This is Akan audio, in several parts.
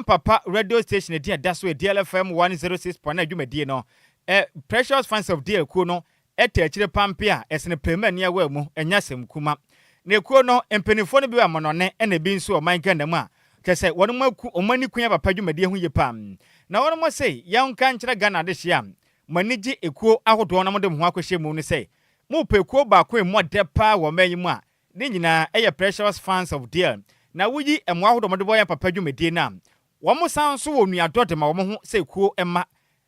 papa radio station edin ɛda so DL FM 106.9 dwumadie no Precious Fans of DL kuo no ɛtɛ akyire pampe a ɛsene pɛrɛmu ani ɛwɔ mu ɛnya asɛm kuma. Na ekuo no mpanimfoɔ no bi wɔ amɔnɔne ɛna ebi nso ɔman Ghana mu a kyerɛ sɛ wɔn aku wɔn ani kunya papa dwumadie ho yie paa. Na wɔn mo se yɛnka nkyerɛ Ghana adehyeɛ a mo ani gye ekuo ahodoɔ na mo de mo ho akɔhyɛ mu no sɛ mo pɛ ekuo baako emu ɔdɛ paa wɔ ɔman yi mu a ne nyinaa ɛyɛ Precious Fans of DL. Na woyi mmoa ahodoɔ mo de bɔ yɛn papa dwumadie no a wɔn san nso wɔ nuadɔ de ma wɔn ho sɛ ekuo mma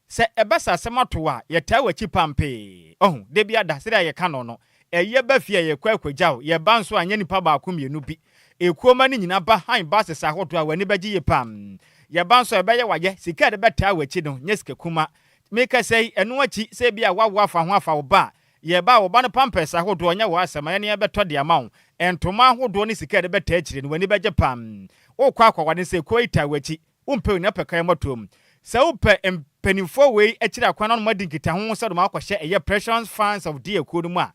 sɛ ɛbɛsa asɛm ato a yɛtaa wɔ akyi pampee ɔho debi ada sɛdeɛ yɛka no no ɛyɛ ba fie a yɛkɔ akɔgya o yɛba nso anyɛ nipa baako mmienu bi ekuo ma no nyinaa ba han ba sesa ahodoɔ a w'ani bɛgye yie pam. Yɛba nso ɛbɛyɛ wayɛ sika a yɛde bɛtaa wɔ akyi no nyɛ sika kuma. Meka sɛ ɛno akyi sɛ bi a wawo afa ho afa wo ba yɛba a wɔba no pampers ahodoɔ nyɛ wɔ asɛm a yɛne yɛbɛtɔ de ama wo ntoma ahodoɔ ne sika a yɛde bɛtaa akyire no w'ani bɛgye pam. Wokɔ akɔwade sɛ ekuo yi taa wɔ akyi wompɛ oni apɛ kan mɔtoɔ mu sɛ wopɛ mpanimfoɔ wei akyiri akwan na ɔnom adi nkitaho sɛ dɔm akɔhyɛ ɛyɛ Precious Fans of D ekuo no mu a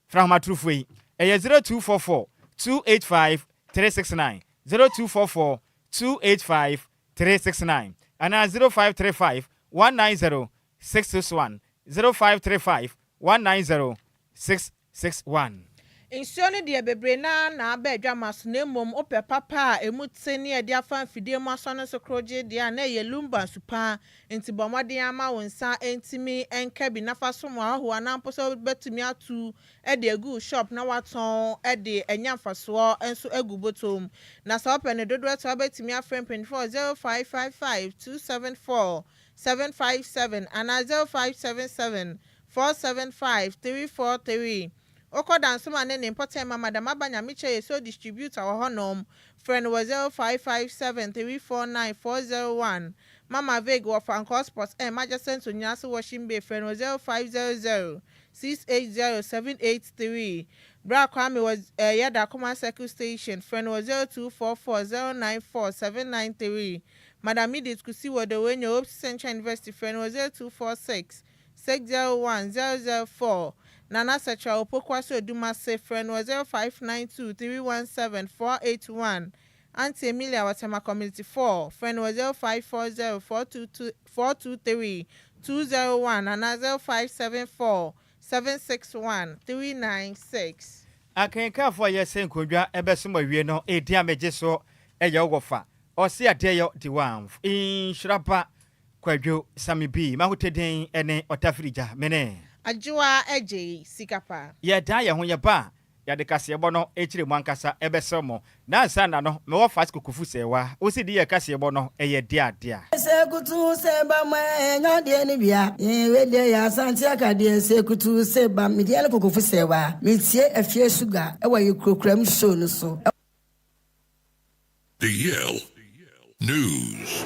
fra ahomatorofoɔ yi ɛyɛ 0244 285 369, 0244 285 369 anaa 0535 190 661, 0535 190 661. Nsuo no deɛ bebree naa na aba adwama so, na mmom wopɛ papa a emu te ne yɛde afa mfidie mu asɔ no so korogye deɛ a na ɛyɛ Lumba nsu paa. Nti bɔ mmɔden ama wo nsa ntumi nka bi nafa so mu ahohoɔ anaa mpo sɛ wobɛtumi atu de agu shop na watɔn de anya mfasoɔ nso agu bɔtɔ mu. Na sɛ wopɛ ne dodoɔ to wobɛtumi afrɛ mpanyinfoɔ 0555 274 757 anaa 0577 475 343. Wokɔ Dansoma ne ne mpɔtɛn ma Madam Aba Nyamekyɛ yɛ so distributor wɔ hɔnom, frɛ no wɔ 0557 349 401. Mama Vig wɔ Fankɔ Sports M adjacent to Nyase Washing Bay, frɛ no wɔ 0500 680 783. Bra Kwame wɔ ɛyɛ Dakoma Circle Station, frɛ no wɔ 0244 094 793. Madam Edith Kusi wɔ Dawhenya Hope Central University, frɛ no wɔ 0246 601 004. Nana Sɛkyerɛ Opokuase Odumase, frɛ no wɔ 0592 317 481. Auntie Emilia wɔ Tema Community 4, frɛ no wɔ 0540 422 423 201 anaa 0574 761 396. Akenkafoɔ a yɛsɛ nkonnwa ɛbɛsom awie no ɛdi a megye so ɛyɛ wɔ fa ɔse adeɛ yɛ de wamf nhyira ba Kwadwo Same bi mahoteden ne ɔtafirigya mene Adwoa Agye Sika Pa. Yɛdan yɛn ho yɛba a yɛde kaseɛbɔ no ɛkyerɛ mu ankasa ɛbɛsɛ mo na ansa na no mewɔ fas kokofu sɛwa wosi di yɛ kaseɛbɔ no ɛyɛ deadea. Sɛ kutu sɛ ba ma ɛnya deɛ no bia wedeɛ yɛ Asante akadeɛ sɛ kutu sɛ ba medeɛ no kokofu sɛ wa metie Afie Suga ɛwɔ yɛ kurokuram show no so. The Yale News.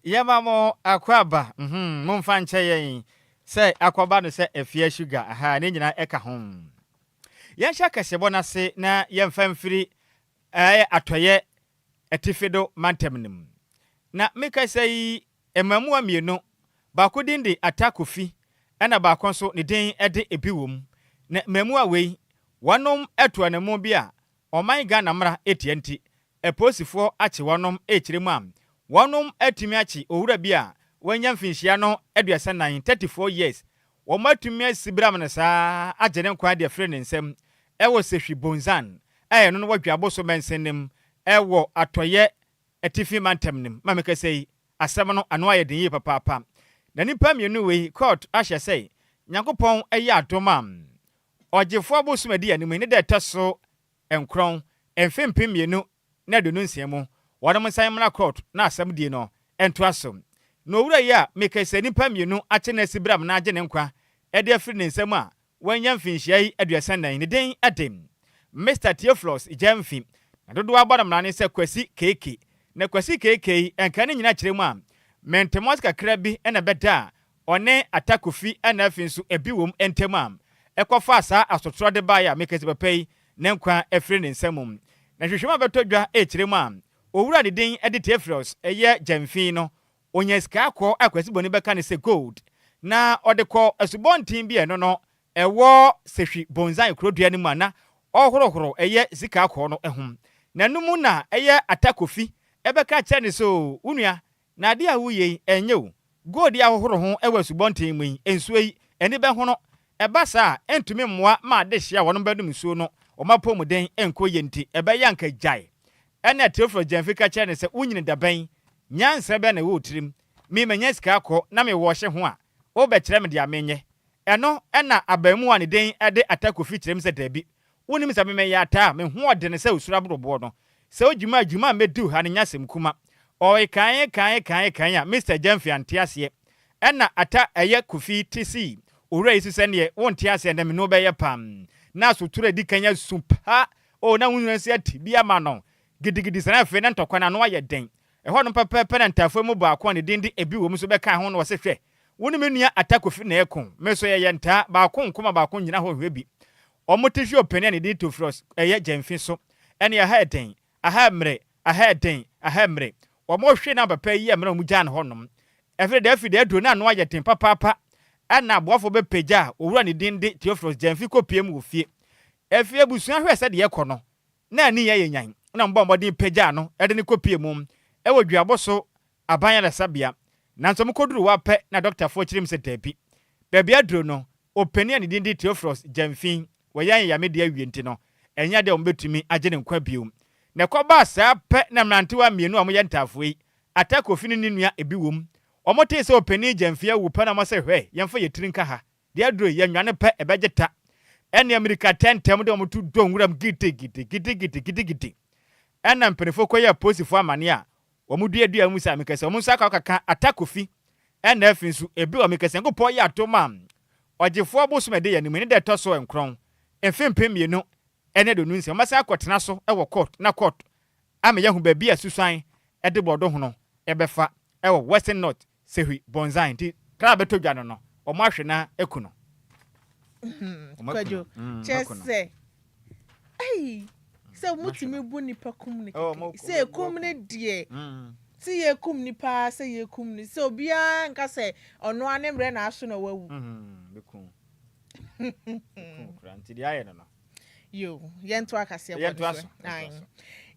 Yɛma mo akɔ aba momfa nkyɛ yɛn sɛ akɔba no sɛ Afia Sugar aha ne nyinaa ɛka ho. Yɛnhyɛ akɛseɛbɔ no ase na yɛmfa mfiri ɛyɛ atɔyɛ atifi do mantam no mu. Na meka sɛ yi mmamuwa mmienu, baako din de Ata Kofi ɛna baako nso ne din de Ebi wɔ mu. Na mmamuwa wei wɔnom atu anamu bi a ɔman Ghana mmara etia nti apolisifoɔ akye wɔnom ekyire mu a wɔnom atumi akye owura bi a wanya mfinhyia no 34, 34 years. Wɔn atumi asi bram no saa agye ne nkwa de afiri ne nsam ɛwɔ Sehwi Bonzan a ɛno no wɔ Dwaboso mɛnsen ɛwɔ atɔyɛ atifi mantam nim. Ma meka sɛ yi asɛm no ano ayɛ den yie papaapa. Na nipa mmienu wei court ahyɛ sɛ Nyankopɔn ɛyɛ adom a ɔgyefoɔ abosom adi anim ne da ɛtɔ so 9 mfe 2026 mu wɔnom nsan mmra court na asɛm die no ɛntoa so. Na owura yi a meka sɛ nipa mmienu akye no asi bram na agye ne nkwa ɛde afiri ne nsam a wanya mfinhyia yi 34 ne din ɛde Mr Theophilus Gyamfi na dodoɔ abɔ no mmara ne sɛ Kwasi Keeke. Na Kwasi Keeke yi ɛnka ne nyinaa kyerɛ mu a mentɛmɔs kakra bi ɛna bɛda a ɔne Atakofi ɛna afei nso ebi wɔ mu ntɛm a ɛkɔfa saa asotorɔ de baeɛ a meka sɛ papa yi ne nkwa afiri ne nsam. Na nhwehwɛmu a bɛtɔ dwa rekyerɛ mu a, owura ne din de Theophilus yɛ Gyamfi no, onya sika kɔɔ a Kwasi Boni bɛka no sɛ gold, na ɔde kɔ asubɔnten bi a ɛno no ɛwɔ Sehwi Bonzai kurodua no mu a na ɔhorohoro ɛyɛ sika kɔɔ no ho. Na ɛno mu na ɛyɛ Atta Kofi bɛka kyerɛ no sɛ, Oo, wo nua, na adeɛ a woreyɛ yi, ɛnyɛ o. Gold yi a wohohoro ho wɔ asubɔnten mu yi, nsuo yi, ani bɛhono. Ɛba saa a, ɛntumi mmoa ma adehyeɛ a wɔnom bɛnom nsuo no, wɔn apɔmuden nkɔ yie nti, ɛbɛyɛ anka gyae. Ɛnna Theophilus Gyamfi ka kyerɛɛ no sɛ, Wonyini da bɛn? Nyansa bɛn na ɛwɔ wo tirim? Me, manya sika akɔ na mewɔɔhye ho a, wobɛkyerɛ me deɛ menyɛ? Ɛno na abarimuwa a ne din de Atta Kofi kyerɛ mu sɛ, Dabi, wonnim sɛ me meyɛ Atta a me ho ɔdene sɛ osuro aboroboɔ no. Sɛ wo dwuma a dwuma a mɛdiw ha no nyɛ asɛm kuma. Ɔrekae kae kae kae a Mister Gyamfi ante aseɛ. Ɛna Atta ɛyɛ Kofi te sii owura yi so sɛ neɛ wonte aseɛ ndɛ me ne wo bɛyɛ pam. Na asotoro a edi kan asu pa oh na wo nua nso ate bi ama no gidigidi saa na afei na ntɔkwa no ano ayɛ den. Ɛhɔnom pɛpɛɛpɛ na ntaafoɔ mu baako a ne din de Ebi wom nso bɛkaa ho na ɔse hwɛ Wo ne me nua Atta Kofi na ɛreko. Me nso yɛyɛ ntaa, baako nko ma baako nnyina hɔ nhwɛ bi. Wɔte hwe ɔpanin a ne din Theophilus yɛ Gyamfi so. Ɛne aha yɛ den, aha yɛ mmere, aha yɛ den, aha yɛ mmere. Wɔhwe no abapa yi yɛ mmerɛ a wɔgyaa no hɔnom. Ɛfiri dɛ afiri dɛ aduro no ano ayɛ den papaapa. Ɛna aboafoɔ bɛpagyaa owura a ne din de Theophilus Gyamfi kɔpuee mu wɔ fie. Afei abusua hwɛɛ sɛdeɛ ɛrekɔ no, na ani yɛ nyan, ɛna wɔbɔɔ mmɔden pagyaa no de no kɔpuee mu wɔ duabo so aban ayaresabea. Nanso wɔkɔduruu hɔ ara pɛ na dɔktafoɔ kyerɛɛ mu sɛ dabi. Baabi aduro no, ɔpanin a ne din de Theophilus Gyamfi, wɔyɛ ayayamde awie nti no, ɛnyɛ adeɛ a wɔbɛtumi agye ne nkwa bio. Na ɛkɔbaa saa pɛ na mmerantewa mmienu a wɔyɛ ntaafoɔ yi, Atta Kofi ne ne nua Ebi wom, wɔtee sɛ ɔpanin Gyamfi awu pɛ na wɔse hwɛ, yɛmfa yɛn tiri nka ha. Deɛ aduro yi, yɛnnwane pɛ, ɛbɛgye ta. Ɛnneɛ mmirika tɛntɛm de wɔn to dɔ nwuram gidigidi, gidigidi, gidigidi. Ɛnna mpanimfoɔ kɔyɛɛ apolisifoɔ amanneɛ a wɔduaduaa mu sɛ mekasa wɔn nsa akɔ akɔka Atta Kofi. Ɛnna afei nso, ebi wɔ mekasa Nyankopɔn yɛ adom a Ɔgyefoɔ bosom a ɛda yɛn anim yi ne da ɛtɔ so nkrɔn, mfe 2026, wɔbɛsan akɔtena so wɔ court na court ama yɛahu baabi a susuan de borɔdo hono bɛfa wɔ Western North Sehwi Bonzai nti kra a bɛtɔ dwa no no wɔn ahwe na aku no. Wɔn aku Kwadwo, no. Kyerɛ aku no. sɛ ei sɛ mutumi bu nipa kum no Oh, kɛkɛ mo- sɛ mo- ekum no deɛ sɛ yɛkum nipa sɛ yɛkum no sɛ obiara nka sɛ ɔno ara ne mmerɛ na aso na wawu. Bɛku. Bɛku koraa nti deɛ ayɛ no no. Yo, yɛntoa kaseɛbɔ no so. Ae.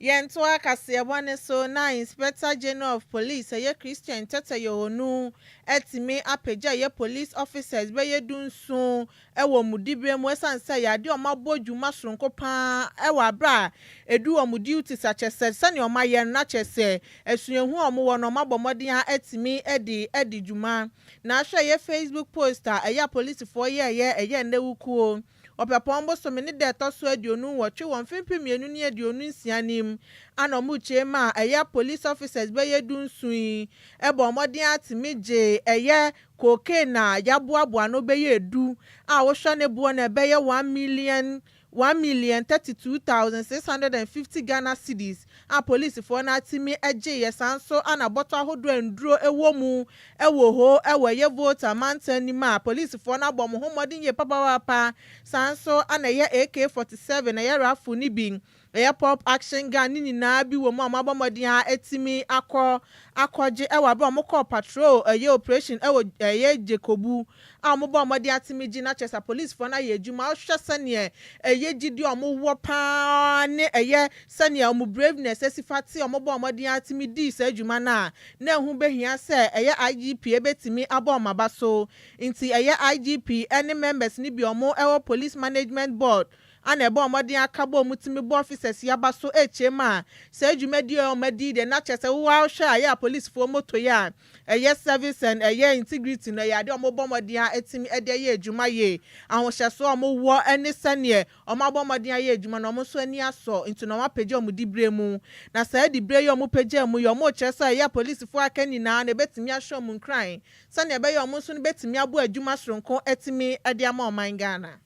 Yɛntoa kaseɛbɔ no so na Inspector General of Police ɛyɛ Christian Tetteh Yohonu atumi apagya ɛyɛ police officers bɛyɛ dunson wɔ wɔn diberɛ mu ɛsiane sɛ ɛyɛ adeɛ a wɔabɔ dwuma soronko pa ara wɔ aberɛ a ɛdu wɔn duties a kyerɛ sɛ sɛdeɛ wɔayɛ no na kyerɛ sɛ asuahu a wɔwɔ no wɔabɔ mmɔden ara atumi de adi dwuma. Na ahwɛ ɛyɛ Facebook post a ɛyɛ apolisifoɔ yɛɛyɛ ɛyɛ nnɛ wukuo Ɔpɛpɔn bosome ne da ɛtɔ so 28 wɔ mfe 2026 no mu ana ɔmo kyerɛ mu a ɛyɛ police officers bɛyɛ dunson yi bɔɔ mmɔden ara tumi gyee ɛyɛ cocaine a yaboaboa ano bɛyɛ edu a wohwɛ ne boɔ no ɛbɛyɛ 1 million 1,032,650 Ghana cedis a polisifoɔ no atumi gyeeɛ saa nso ana bɔtɔ ahodoɔ a nduro wɔ mu wɔ hɔ wɔ ɛyɛ Volta mantam no mu a polisifoɔ no abɔ wɔn ho mmɔden yie papaapa saa nso ana ɛyɛ AK-47 ɛyɛ rifle no bi ɛyɛ pump action gun ne nyinaa bi wɔ mu a wɔabɔ mmɔden a atumi akɔ akɔgye ɛwɔ abere a wɔkɔɔ patrol ɛyɛ operation ɛwɔ ɛyɛ Jacobu a wɔbɔ mmɔden atumi gye na kyerɛ sɛ polisifoɔ no ayɛ adwuma wohwɛ sɛneɛ ɛyɛ gyidi a wɔwɔ paa ne ɛyɛ sɛnea wɔn braveness asi fa te a wɔbɔ mmɔden atumi dii saa adwuma no a na ɛho behia sɛ ɛyɛ IGP ebetumi abɔ wɔn aba so nti ɛyɛ IGP ne members no bi a wɔn ɛwɔ police management board ana ɛbɔ mmɔden aka bɔ wɔn tumi bɔ officers yi aba so ekyir mu a saa dwumadie a wɔn adi deɛ na kyerɛ sɛ wowɔ ahwɛ a ɛyɛ apolisifoɔ moto yi a ɛyɛ service and ɛyɛ integrity no ɛyɛ adeɛ a wɔbɔ mmɔden a ɛtumi de ayɛ adwuma yie ahohyɛsoɔ a wɔwɔ ne sɛneɛ wɔn abɔ mmɔden ayɛ adwuma no wɔn nso ani asɔ nti na wɔn apagya wɔn dibere mu na saa dibere yi a wɔn pagya mu yi wɔn rekyerɛ sɛ ɛyɛ apolisifoɔ aka nyinaa na ebɛtumi ahyɛ wɔn nkuran sɛnea ɛbɛyɛ wɔn nso no bɛtumi abɔ adwuma soronko atumi de ama ɔman Ghana.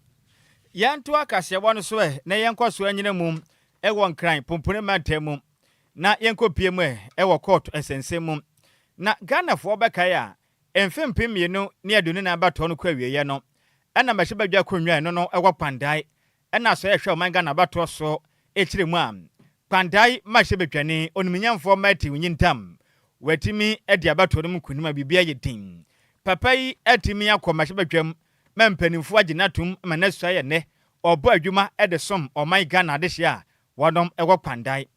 Yɛnto akaseɛbɔ no so ɛ na yɛnkɔ so anyina mu wɔ Nkran Pompone mantam mu na yɛnkɔpie mu ɛ wɔ kɔɔto nsɛnsɛm mu. Na Ghanafoɔ bɛkae a, mfe 2024 abatoɔ no kɔ awieeɛ no, ɛna mmarahyɛbadwa akonnwa a ɛno no wɔ Kpandae ɛna asɔre a ɛhwɛ ɔman Ghana abatoɔ so kyerɛ mu a, Kpandae mmarahyɛbadwani Onimunyamfoɔ Matthew Nyindam watumi adi abatoɔ no mu nkunim a biribi ayɛ din. Papa yi atumi akɔ mmarahyɛbadwam ma mpanimfoɔ agye no atom ma no asua yɛ nnɛ ɔbɔ adwuma de som ɔman Ghana adehyeɛ a wɔnom wɔ Kpandae.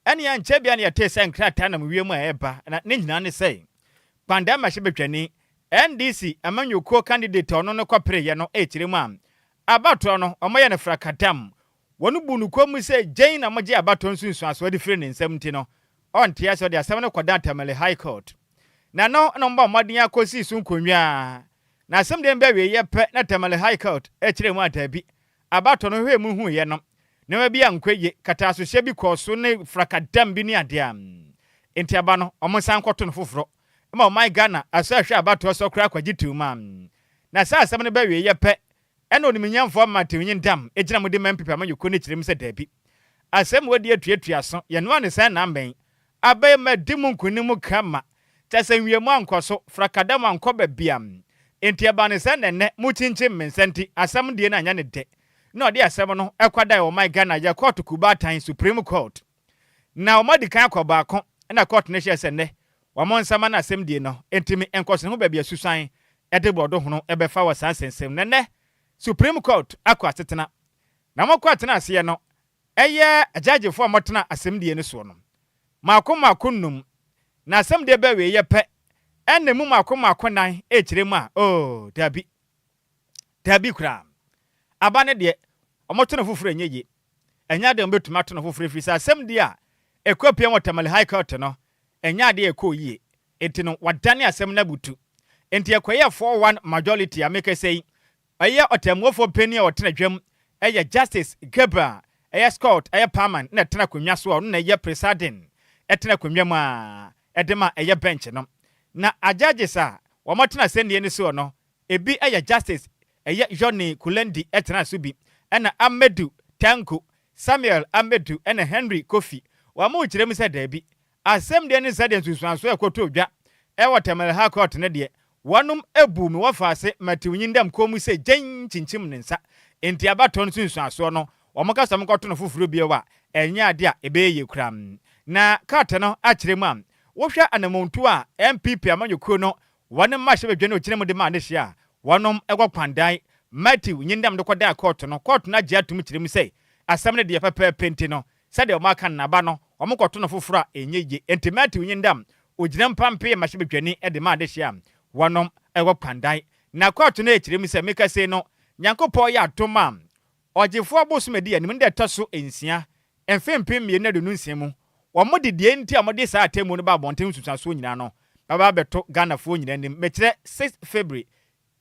Ɛne ankyɛ biara na yɛtee sɛ nkrataa nam wiem a ɛreba na ne nyinaa ne sɛ Kpandae mmarahyɛbadwani NDC amanyɔkuo candidate a ɔno no kɔpereeɛ no rekyerɛ mu a abatoɔ no wɔyɛ no frakadam. Wɔn buu no kɔn mu sɛ gyen na wɔgye abatoɔ nsunsuansoɔ de firi ne nsam nti no ɔnte ase ɔde asɛm no kɔdan Tamale High Court. Na no na wɔbɔɔ mmɔden ara kɔsii so nkonnwa ara. Na asɛm deɛ no bɛwieeɛ pɛ na Tamale High Court kyerɛɛ mu a daabi, abatoɔ no hwehwɛɛ mu huiɛ no nneɛma bi ankɔ yie, kataasohyɛ bi kɔɔ so ne frakadam bi ne adeɛ a enti aba no wɔnsan nkɔto no foforɔ ma ɔman Ghana asɔ ahwɛ abatoɔ so koraa kɔgye toom a na saa asɛm no bɛwieeɛ pɛ Ɛna onimnyamfoɔ Martin Nyindam gyina mu de ma NPP amanyɔkuo no kyerɛ mu sɛ daabi. Asɛm wɔ deɛ tuatua so, yɛnoa no sɛn na ammɛn. Abɛn ma di mu nkunim kama. Kyɛ sɛ nwiamu ankɔ so, frakadam ankɔ baabiam. Enti ɛbaa no sɛ na ɛnnɛ mo kyinkyim me nsa nti asɛm deɛ no anyɛ no dɛ. Na ɔde asɛm no kɔdae ɔman Ghana yɛ kɔɔto kubaatan, Supreme Court. Na wɔn adi kan akɔ baako na kɔɔto no hyɛɛ sɛ nnɛ wɔn nsa ma no asɛmdie no ntumi nkɔ so ne ho baabi a susuan de borɔdo hono bɛfa wɔ saa nsɛnsɛm na nnɛ Supreme Court akɔ asetena na wɔkɔ atena aseɛ no ɛyɛ agyagyefoɔ a wɔtena asɛmdie no soɔ no mmaako mmaako nnum na asɛmdie bɛwieɛ pɛ ɛna emu mmaako mmaako nan ɛrekyerɛ mu a oh dabi dabi koraa aba no deɛ wɔto no foforɔ ɛnyɛ yie. Ɛnyɛ ade a wɔbɛtumi ato no foforɔ ɛfiri sɛ asɛm deɛ a ɛkɔpue wɔ Tamale High Court no, ɛnyɛ adeɛ a ɛkɔɔ yie. Enti no, wɔadane asɛm no abutu. Enti ɛkɔyɛɛ 4-1 majority a mekasa yi, ɛyɛ ɔtɛmmuafoɔ panin a ɔtena dwam ɛyɛ Justice Gabriel ɛyɛ Scott ɛyɛ Parman na ɛtena akonnwa so a ɔno na ɛyɛ presiding ɛtena akonnwa mu a ɛde ma ɛyɛ bench no. Na a judges a wɔtena asɛnnie no soɔ no, Ebi yɛ Justice ɛyɛ Yonny Kulendi tenaa so bi, ɛna Amedu Tanko, Samuel Amedu ɛna Henry Kofi. Wɔn kyerɛ mu sɛ daabi, asɛm deɛ ne sɛdeɛ nsunsuansoɔ a ɛkɔtɔɔ dwa ɛwɔ Tamale High Court no deɛ, wɔnom buu me wɔfaase Matthew Nyindam kɔn mu sɛ gyen kyinkyim ne nsa. Enti abatoɔ no nsunsuansoɔ no, wɔn ka sɛ wɔnkɔto no foforɔ bio a, ɛnyɛ adeɛ a ɛbɛyɛ yie koraa. Na court no akyerɛ mu a, wohwɛ anammɔntuo a NPP amanyɔkuo no Wɔn mmarahyɛbadwa no gyina mu de maa ne hye a wɔnom wɔ kwandan Matthew Nyindam de kɔdaa kɔɔto no. Kɔɔto no agye atom kyerɛ mu sɛ asɛm no deɛ pɛpɛɛpɛ nti no sɛdeɛ wɔn aka no n'aba no wɔn kɔto no foforɔ a ɛnyɛ yie. Enti Matthew Nyindam ogyina mu pampee mmarahyɛbadwani de maa dehye a wɔnom wɔ kwandan. Na kɔɔto no ɛkyerɛ mu sɛ mekasei no Nyankopɔn yɛ adom a Ɔgyefoɔ bosom a ɛdi anim no da ɛtɔ so nsia, mfe 2026 mu, wɔde deɛ nti a wɔde saa atemmuo no ba abɔnten nsunsuansoɔ nyinaa no bɛba abɛto Ghanafoɔ nyinaa anim, mekyerɛ 6 February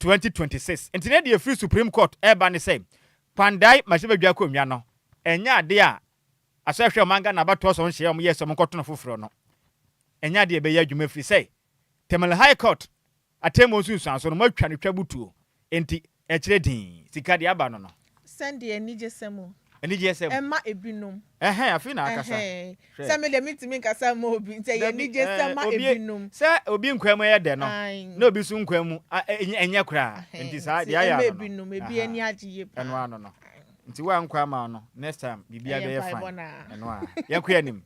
2026. Nti na deɛ ɛfiri Supreme Court reba ne sɛ, Kpandae mmarahyɛbadwa akonnwa no, ɛnyɛ adeɛ a Asɔrehwɛ Ɔman Ghana abatoɔ so nhyehyɛeɛ a wɔyɛɛ sɛ wɔnkɔto no foforɔ no, ɛnyɛ adeɛ a ɛbɛyɛ adwuma ɛfiri sɛ Tamale High Court Atemmuo nsunsuanso no, moatwa no twa butuo, enti ɛkyerɛ dinn. Sika deɛ aba no no. Sɛndeɛ anigyesɛm o. Anigyesɛm. Ɛma ebinom. Ɛhɛn, afei na akasa. Ɛhɛn, Hwɛ. Sɛ me deɛ mentumi nkasa mma obi, nti ɛyɛ Dabi, anigyesɛm ɛɛ, ma obi, ebinom. sɛ obi nkwa mu yɛ dɛ no, Ae. na obi nso nkwa mu a, ɛ, ɛnyɛ koraa. Ɛhɛn, Nti saa, nti deɛ ayɛ ɛma ano no. ebinom, ebi ani Ahaa. agye yie paa. Ɛno ano no. Nti wo a nkwa ama wo no, next time, biribiara Ɛyɛ bɛyɛ mpaebɔ fine. no ara. Ɛno ara. Yɛnkɔ yɛn anim.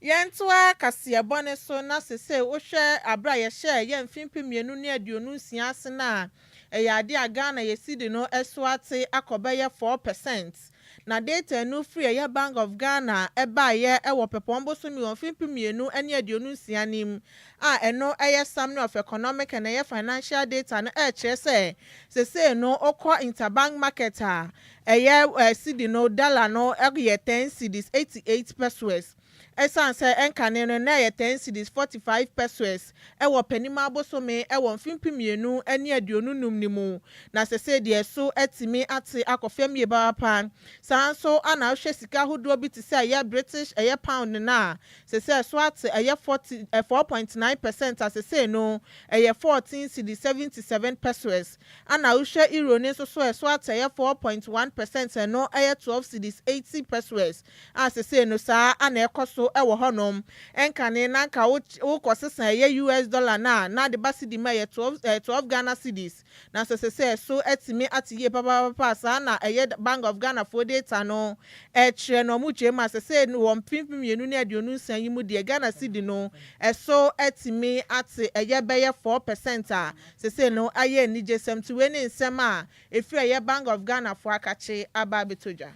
Yɛntoa kaseɛbɔ no so na sesei wohwɛ aberɛ a yɛhyɛɛ yɛn mfe 2026 ase no a, ɛyɛ adeɛ a Ghana yɛ cedi no so ate akɔ bɛyɛ 4%. Na data no firi ɛyɛ Bank of Ghana ɛbaeɛ ɛwɔ Pɛpɔn bosome wɔ mfe 2026 no mu a ɛno ɛyɛ Summary of Economic and ɛyɛ Financial Data no ɛrekyerɛ sɛ sesei no wokɔ interbank market a ɛyɛ cedi no dollar no ɛyɛ 10 cedis 88 pesewas. Ɛsiane sɛ ɛnkane no na ɛyɛ 10 cedis 45 pesewas ɛwɔ panim abosome ɛwɔ mfe 2025 no mu na sesei deɛ so atumi ate akɔ fam yie papaapa. Saa nso ana wohwɛ sika ahodoɔ bi te sɛ ɛyɛ British ɛyɛ pound no a sesei so ate ɛyɛ 40 4.9% a sesei no ɛyɛ 14 cedis 77 pesewas. Ana wohwɛ euro no nso so ɛso ate ɛyɛ 4.1% ɛno ɛyɛ 12 cedis 80 pesewas a sesei no saa ana ɛkɔ so. so wɔ hɔnom. Ɛnkane na anka wokɔsesa ɛyɛ US dollar no a, na ade ba cedi mu a ɛyɛ 12 Ghana cedis. Nanso seesei ɛso atumi ate yie papaapa. Saa na ɛyɛ Bank of Ghana foɔ data no ɛkyerɛ no. Ɔmo kyerɛ mu a, seesei no wɔ 2026 yi mu deɛ, Ghana cedi no ɛso atumi ate ɛyɛ bɛyɛ 4% a seesei no ayɛ anigyesɛm. Nti wei ne nsɛm a ɛfiri ɛyɛ Bank of Ghana foɔ akakye aba abɛtɔ dwa.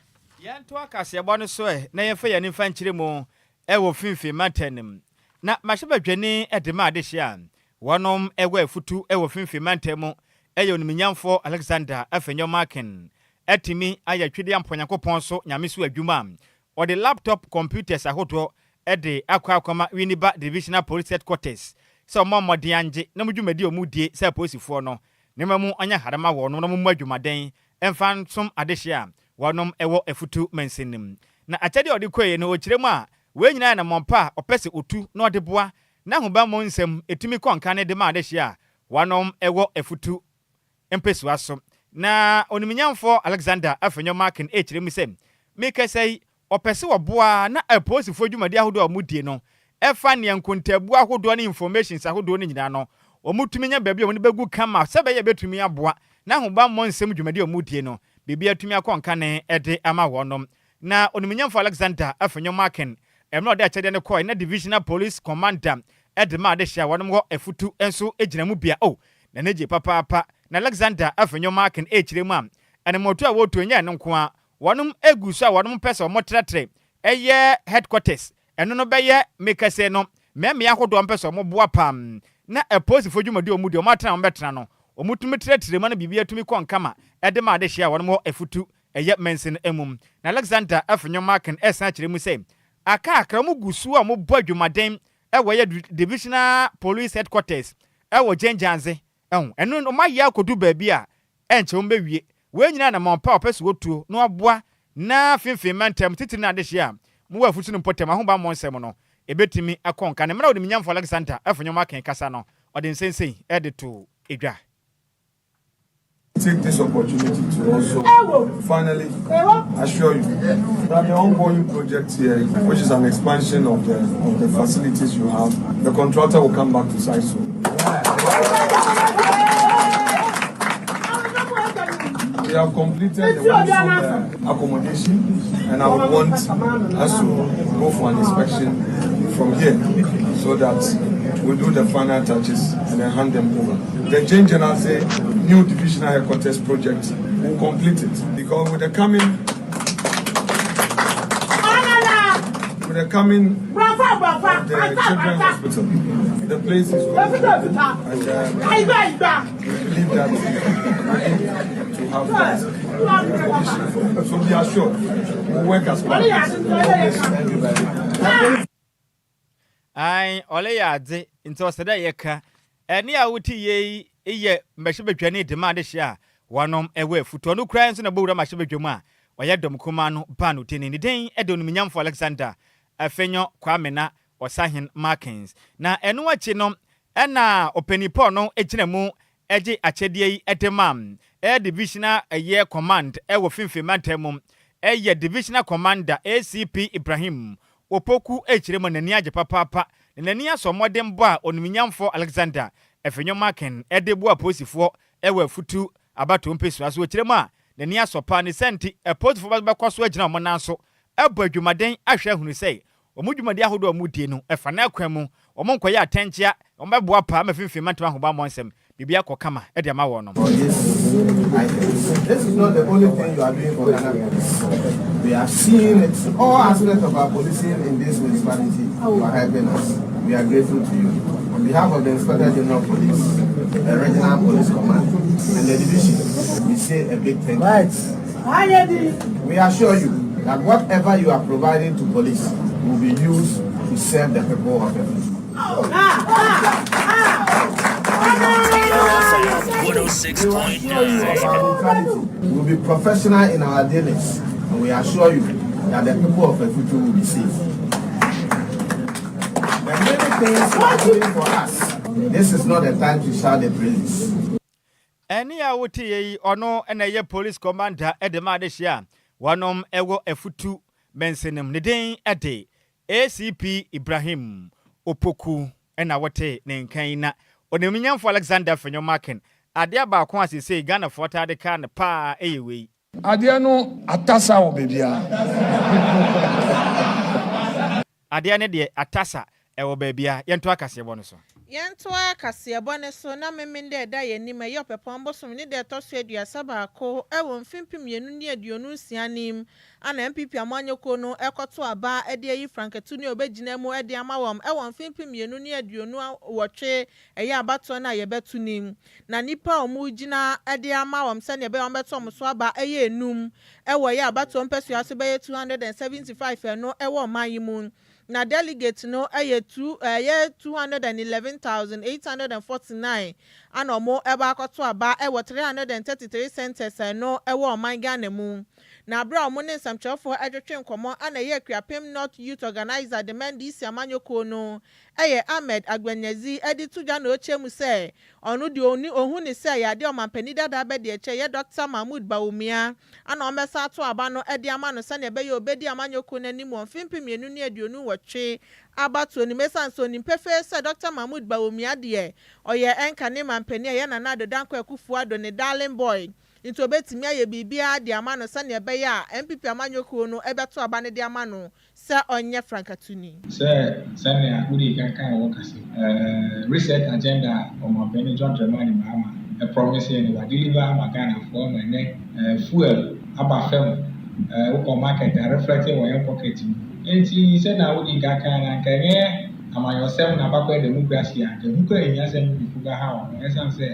Yɛnto akaseɛbɔ no so ɛ na yɛmfa yɛn nifa nkyerɛ mu ɛwɔ Finfin mantam no mu. Na mahyɛbadwani de ma adehye a wɔnom ɛwɔ Afutu ɛwɔ Finfin mantam mu, ɛyɛ onimnyamfoɔ Alexander Afenyo Markin, atumi ayɛ twedeɛ Ampɔ so Nyame so adwuma a ɔde laptop computers ahodoɔ ɛde akɔ akɔma Winneba Divisional Police Headquarters sɛ ɔmo mmɔden angye na mo dwumadi a ɔmo die sɛ apolisifoɔ no nneɛma mu anya harama wɔ no na mo mu adwumaden ɛmfa nsom adehye a wɔnom ɛwɔ Afutu mansin no mu. Na akyɛdeɛ a ɔde kɔɛ no, ɔkyerɛ mu a, wei nyinaa yɛ namɔmpa a ɔpɛ sɛ otu na ɔde boa na ahobammɔ nsɛm ɛtumi kɔ nka ne de ma adehye a wɔnom ɛwɔ Afutu mpɛsua so. Na onimnyamfoɔ Alexander Afenyo Markin ɛkyerɛ mu sɛ, mekasa yi, ɔpɛ sɛ wɔboa na apolisifoɔ dwumadi ahodoɔ a wɔdie no ɛfa nea nkontabu ahodoɔ ne informations ahodoɔ no nyinaa no, wɔn nya baabi a wɔn bɛgu kama sɛ bɛyɛ bɛtumi aboa na ahobammɔ nsɛm dwumadi a wɔdie no, biribi atumi akɔ nkane ɛde ama wɔnom. Na onimnyamfoɔ Alexander Afenyo Markin, ɛmmerɛ ɔde akyɛdeɛ no kɔɛ na Divisional Police Commander ɛde ma adehyɛ a wɔnom wɔ Afutu nso gyina mu bia o n'ani gye papaapa. Na Alexander Afenyo Markin ɛkyerɛ mu a, ɛnamɔto a wɔretu nyɛ no nko a, wɔnom egu so a wɔnom pɛ sɛ wɔn trɛtrɛ ɛyɛ headquarters ɛno no bɛyɛ mekɛse no mmeammea ahodoɔ mpɛ sɛ wɔn boa pam na apolisifoɔ dwumadi a wɔn di wɔn atena wɔn bɛtena no, wɔn tumi trɛtrɛ mu na biribi atumi kɔ nkama ɛde ma adehyɛ a wɔnom wɔ Afutu ɛyɛ mansin mu. Na Alexander Afenyo Markin ɛsan kyerɛ mu sɛ aka akra wɔn gu so a wɔbɔ adwumaden ɛwɔ yɛ Divisional Police Headquarters ɛwɔ Gyɛngyɛnze ɛho. Ɛno no wɔn ayɛ akɔdu baabi a ɛnkyɛ wɔn bɛwie. Wɔn nyinaa na mɔmpa a ɔpɛ so wɔtuo na wɔaboa na finfin mantam titiri na adehyɛ a mowɔ Afutu no mpɔtam ahobammɔ nsɛm no ebɛtumi akɔ nka ne mmerɛ. Wɔde minyamfo Alexander Afenyo Markin kasa no, ɔde nsɛnsɛn ɛde to edwa. Take this opportunity to also finally assure you that the ongoing project here, which is an expansion of the facilities you have, the contractor will come back to site soon. We have completed the Wonsom accommodation, and I would want us to go for an inspection from here so that we do the final touches and then hand them over. The Jenjenase new divisional headquarters project will complete it because with the coming of the children's hospital, the place is going to be, and we believe that we need to have that condition. So be assured, we'll work as one. God bless you. Ai, ɔle yɛ adze nti ɔsɛ dɛ yɛka ɛne a wote yie yi yɛ mmɛhyɛbadwani de ma adehye a wɔnom ɛwɔ Afutu. Ɔno koraa nso na bɔwura mmɛhyɛbadwa mu a ɔyɛ dɔm kuma no ba no tini ne den ɛde onimnyamfo Alexander Afenyo Kwamena Ɔsahen Markins. Na ɛno akyi no, ɛna ɔpanipɔn no gyina mu ɛgye akyɛdeɛ yi ɛde ma ɛyɛ divisional ɛyɛ command ɛwɔ Finfin mantam mu, ɛyɛ Divisional Commander ACP Ibrahim Opoku. Ekyirɛ mu n'ani agye papaapa na n'ani asɔ mmɔden bɔ a onimnyamfo Alexander Afenyo Markin ɛde boa apolisifoɔ ɛwɔ Afutu abatoɔ mpɛsua so. Wɔkyerɛ mu a, n'ani asɔ paa ne sɛnti apolisifoɔ bɛkɔ so agyina wɔn nan so ɛbɔ adwumaden ahwɛ ahunu sɛ wɔn dwumadi ahodoɔ a wɔn die no ɛfa n'akwan mu, wɔn nkɔyɛ atɛnkyea, wɔn bɛboa paa ma Finfin mantam ahobammɔ nsɛm biribi akɔ kama ɛde ama wɔn no. For this items. This is not the only thing you are doing for Ghana Police. We have seen it, all aspects of our policing in this municipality. You are helping us. We are grateful to you. On behalf of the Inspector General of Police, the Regional Police Command, and the division, we say a big thank you. We assure you that whatever you are providing to police will be used to serve the people of Effutu. We assure you of our neutrality. We will be professional in our dealings, and we assure you that the people of Effutu will be safe. The many things you are doing for us, this is not the time to shout the praises. Ɛne a wote yɛ yi, ɔno ɛna ɛyɛ police commander ɛde ma adehye a wɔnom ɛwɔ Afutu mansinim. Ne din ɛde ACP Ibrahim Opoku ɛna wɔte ne nkan na onimuonyamfo Alexander Afenyo Markin adeɛ baako a seesei Ghanafoɔ taa de kaa no paa ɛyɛ wei. Adeɛ no atasa wɔ baabiara. Adeɛ no deɛ atasa ɛwɔ baabia. Yɛnto akaseɛbɔ no so. Yɛntoa kaseɛbɔ ne so na Memenda ɛda yɛn anim, ɛyɛ Ɔpɛpɔn bosom ne deɛ ɛtɔ so 31 ɛwɔ mfe 2026 nim ana NPP amanyɔkuo no ɛkɔto aba ɛde ayi frankatuni a obɛgyina mu ɛde ama wɔn ɛwɔ mfe 2028 ɛyɛ abatoɔ no a yɛbɛto nim. Na nipa a wɔn gyina ɛde ama wɔn sɛnea ɛbɛyɛ wɔn bɛto wɔn so aba ɛyɛ enum ɛwɔ ɛyɛ abatoɔ mpɛsua so bɛyɛ 275 ɛno ɛwɔ ɔman yi mu, na delegate no ɛyɛ two ɛyɛ 211,849 ana ɔmo ɛba akɔto aba ɛwɔ 333 centers ɛno ɛwɔ ɔman Ghana mu. Na abere a ɔmo ne nsɛmtwerɛfoɔ ɛtwetwe nkɔmɔ ana ɛyɛ Akuapem North Youth Organizer de NDC amanyɔkuo no, ɛyɛ Ahmed Agbanyazi, ɛde to dwa na ɔkyerɛ mu sɛ ɔno deɛ oni ohun ne sɛ yɛade ɔmampanin dada abɛde ɛkyɛ yɛ Dr Mahmood Bawumia ana ɔmɛsa ato aba no ɛde ama no sɛnea ɛbɛyɛ obedi amanyɔkuo n'anim wɔ mfe 2028 abatoɔ no mu, esan so onim pefee sɛ Dr Mahmood Bawumia deɛ ɔyɛ ɛnka ne mampanin a ɛyɛ Nana Addo Dankwa Akufo Addo ne darling boy, nti obetumi ayɛ biribiara de ama no sɛnea ɛbɛyɛ a NPP amanyɔkuo no ɛbɛto aba no de ama no sɛ ɔnyɛ frankatuni. Sɛ sɛnea wodi kankan wɔ kase reset agenda a ɔmampanin John Dramani Mahama ɛpromise yɛn no, wadeliver ama Ghanafoɔ ma ɛnɛ fuel aba fam, wokɔ market a reflect wɔ yɛn pocket mu. Nti sɛnea wodi kankan na nka ɛnyɛ amanyɔsɛm na abakɔ democracy a nka ehu kora ehia sɛ NPP bɛha wɔn, ɛsan sɛ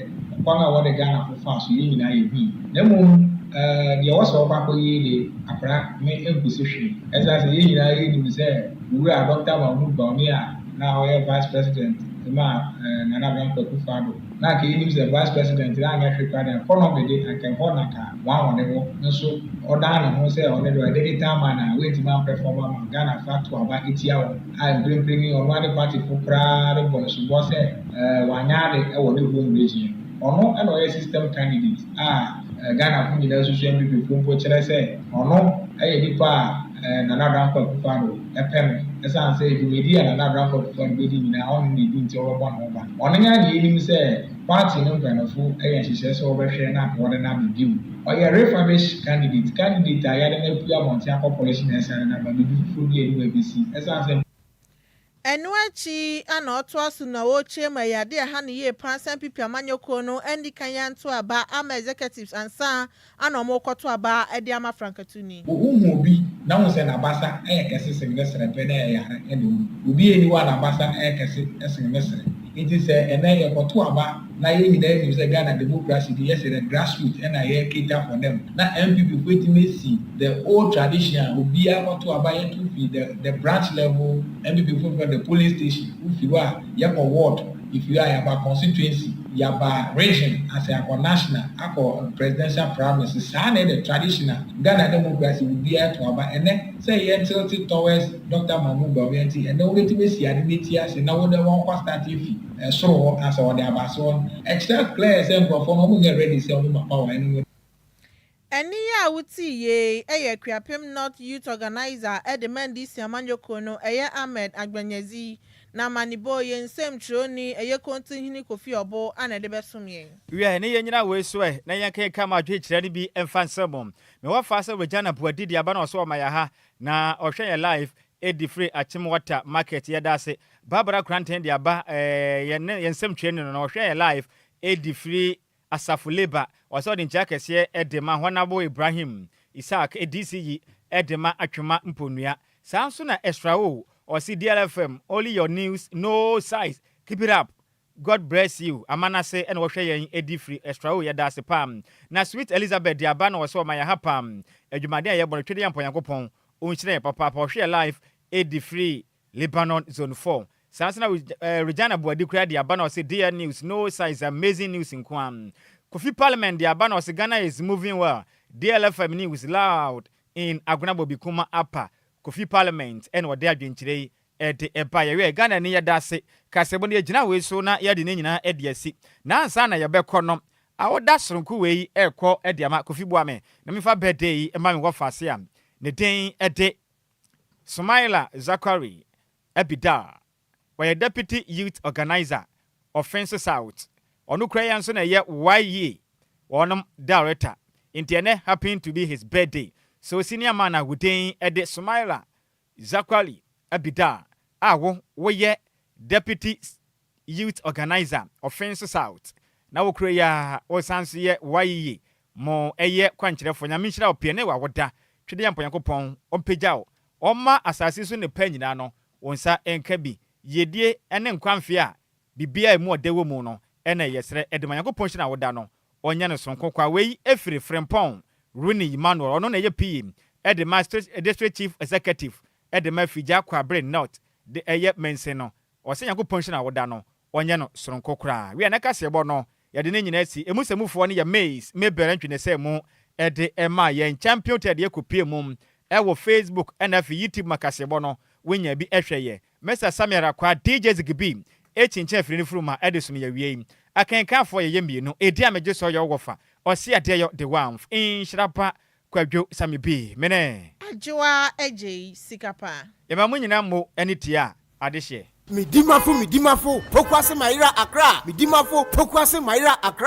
kwan a wɔde Ghana fo fa so yɛn nyinaa yɛ hui. Na mmom deɛ wɔsɛ wɔkɔ akɔyie de akora me nkosi hwee, ɛsan sɛ yɛn nyinaa yɛnim sɛ Wura Dr Mahmood Bawumia na ɔyɛ vice president ma Nana Dankwa Akufo-Addo, na anka yɛnim sɛ vice president na anyɛ hwee koraa de economy de anka ɛhɔ na anka wɔn a wɔde wɔ nso ɔdan ne ho sɛ ɔne de ɔyɛ digital man a wɔntumi amperform ama Ghana fa to aba etia wɔn a mprempren yi ɔno ade party fo koraa de bɔ ne soboɔ sɛ wanyɛ ade ɛwɔ ne home region. Ɔno ɛna ɔyɛ system candidate a Ghana fo nyinaa susu NPP fo mpo kyerɛ sɛ ɔno ɛyɛ nipa a Nana Dankwa Akufo-Addo ɛpɛ no, ɛsan sɛ dwumadi a Nana Dankwa Akufo-Addo bɛdi nyinaa ɔno na edi, nti ɔbɛbɔ ne ho ban. Ɔno nyɛ deɛ enim sɛ party no mpanyinfo ɛyɛ nhyehyɛ sɛ wɔbɛhwɛ na wɔde no aba bio. Ɔyɛ refurbish candidate a yɛde no apue abɔnten akɔ polish na ɛsan no aba biribi foforɔ bi a anim abɛsi ɛsan sɛ Ɛno akyi ana ɔtoa so na ɔrekyerɛ mu ɛyɛ adeɛ ɛha ne yie paa sɛ NPP amanyɔkuo no ɛndi kan yɛnto aba ama executives ansa ana ɔmo kɔto aba ɛde ama frankatuni. Wohu obi na wo sɛ n'abasa ɛyɛ kɛse sen ne serɛ pɛ na ɛyɛ yare ɛna owu. Obi eni hɔ a n'abasa ɛyɛ kɛse ɛsen ne serɛ, nti sɛ ɛnɛ yɛkɔto aba na yɛn nyinaa nim sɛ Ghana democracy de yɛsɛ the grassroot ɛna yɛ cater for them, na NPP fo etimi esi the old tradition a obiara kɔto aba yɛto fi the branch level, NPP fo fɛ the polling station, wofi hɔ a yɛkɔ ward, ifi hɔ a yɛaba constituency, yɛaba region, asɛ akɔ national, akɔ presidential primaries. Saa na yɛ the traditional Ghana democracy, obiara to aba. Ɛnɛ sɛ yɛn tilt towards Dr Mahmood Bawumia, nti ɛnɛ wɔbɛtumi esi ade ne ti ase na wɔde wɔn kɔ start efi ɛsoro hɔ asɛ wɔde aba ase hɔ no, ɛkyerɛ clear sɛ nkurɔfoɔ no wɔn nyɛ ready sɛ wɔn ma power ɛno. Ɛne yi a wotii yie ɛyɛ Akuapem North Youth Organizer ɛde ma NDC amanyɔkuo no, ɛyɛ Ahmed Agbanyazi, na amanibɔ yɛn nsɛmtwerɛni ɛyɛ Kɔntinhene Kofi Ɔbo ana ɛde bɛsom yɛn. Wia ne yɛn nyina wei so ɛ na yɛn ka ma adwe kyerɛ no bi mfa nsɛm mewɔ fa sɛ Regina Boadi de aba na ɔso ɔma yɛ ha na ɔhwɛ yɛn live ɛdi firi Akyem Water Market. Yɛda ase. Barbara Kranten de aba, yɛn yɛn nsɛmtwerɛni no na ɔhwɛ yɛn live ɛdi firi Asafo Labour. Ɔsɛ ɔde nkyɛn kɛseɛ ɛde ma Honourable Ibrahim Isaac ADC yi ɛde ma Atwema Mponua. Saa nso na Extra o ɔsi DLFM, only your news no size, keep it up, God bless you. Amanase ɛna wɔhwɛ yɛn edi firi Extra o, yɛda ase pam. Na Sweet Elizabeth de aba na wɔsɛ ɔma yɛ ha pam, adwumaden a yɛbɔ no twɛde yɛ mpɔnyankopɔn ɔnhyerɛ yɛ papaapa. Ɔhwɛ yɛ live edi firi Lebanon Zone 4. Saa nso na Regina Buadi kura de aba na ɔsɛ DL News no size, amazing news nko a. Kofi Parliament de aba na ɔsɛ Ghana is moving well, DLFM news loud in Agona Bobikuma Upper. Kofi Parliament ɛna ɔde adwenkyerɛ yi ɛde ɛba. Yɛwɛ Ghana ni, yɛda ase. Kasɛbɔ no yɛgyina wei so na yɛde ne nyinaa ɛde asi na ansa na yɛbɛkɔ no awoda soronko wei ɛrekɔ ɛde ama Kofi Boame na mefa birthday yi ɛma me wɔ faase a ne din ɛde Sumaila Zakari. Abidal. Ɔyɛ Deputy Youth Organiser Offinso South. Ɔno kura yɛn nso na ɛyɛ YEA wɔnom director. Nti ɛnɛ happen to be his birthday. So senior man a wodin ɛde Sumaila Zakwali Abidal a wo woyɛ Deputy Youth Organiser Offinso South. Na wokura yi a wɔsan so yɛ YEA mo ɛyɛ kwankyerɛfoɔ. Nyame nhyira wo pii ne wawoda. Twede yɛ Nyankopɔn ɔmpagya wo. Ɔma asase so ne pa nyinaa no wɔn nsa nka bi. Yiedie ne nkwa a biribiara emu ɔdɛ wɔ mu no ɛna yɛsrɛ ɛde ma Nyankopɔn hyɛ na woda no ɔnyɛ no sonko kwa. Wei efiri Frimpong Rooney Emmanuel, ɔno na ɛyɛ PA ɛde ma District Chief Executive ɛde ma Figya Kwabre North de ɛyɛ Mɛnsin no. Ɔsɛ Nyankopɔn hyɛ na woda no ɔnyɛ no soronko koraa. Wia ne kaseɛbɔ no yɛde ne nyinaa si emu sɛmufoɔ no yɛ Maize Mabel Ntwene sɛ mu ɛde ɛma yɛn Champion Tɛ deɛ kɔpie mu ɛwɔ Facebook ɛna afei YouTube ma kaseɛbɔ no wonya bi ɛhwɛ yɛ. Mr Samuel Akwa, DJ Zigibi ɛkyinkyɛn afiri no furu ma ɛde som yɛ wie yi. Akenkanfoɔ yɛyɛ mmienu ɛdi a megye sɛ ɔyɛ wɔfa ɔse adeɛ yɔ de wamf nhyira pa Kwadwo Sami bi mene. Adwoa Agye Sika Paa. Yɛma mo nyinaa mo ne tie a adehyeɛ. Midimafo, midimafo, Pokuase Mayera Accra. Midimafo, Pokuase Mayera Accra.